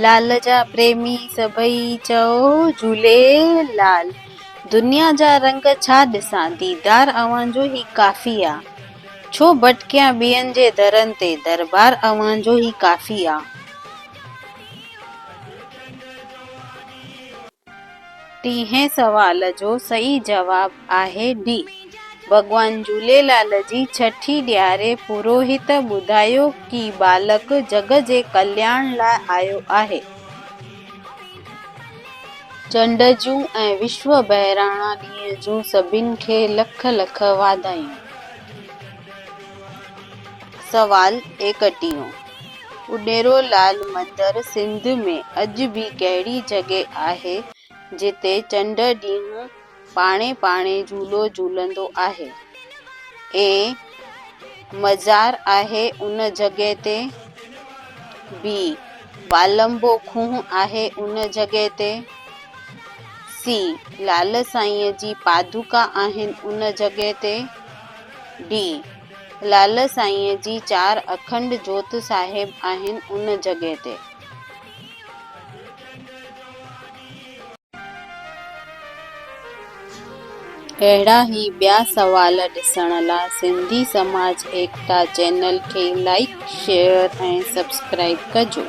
لال جا پريمي سڀئي چئو جهوليلال. دنيا جا رنگ ڇا ڏسان، ديدار اوهان جو ئي ڪافي آ. ڇو ڀٽڪيان ٻين جي درن تي، دربار اوهان جو ئي ڪافي آ. ٽيهين سوال جو صحيح جواب آهي ڊي. ڀڳوان جهوليلال جي ڇٺي ڏياري پروهت ٻڌايو ڪي ٻالڪ جڳ جي ڪلياڻ لاء آيو آهي. چنڊ جون ۽ وشو بهراڻا ڏينهن جون سڀن کي لک لک واڌايون. سوال ايڪٽيهون. اڏيرو لال مندر سنڌ ۾ اڄ به ڪهڙي جڳهه آهي جتي چنڊ ڏينهن پاڻي پاڻي جهولو جهولندو آهي؟ اي مزار آهي ان جڳهه تي، بي والمبو کوهه آهي ان جڳهه تي، سي لال سائينء جي پادوڪا آهن ان جڳهه تي، ڊي لعل سائينء جي چار اکنڊ جوت صاحب آهن ان جڳهه تي. اهڙا ئي ٻيا سوال ڏسڻ لا سنڌي سماج ايڪتا چينل کي لائيڪ شيئر ۽ سبسڪرائيب ڪجو.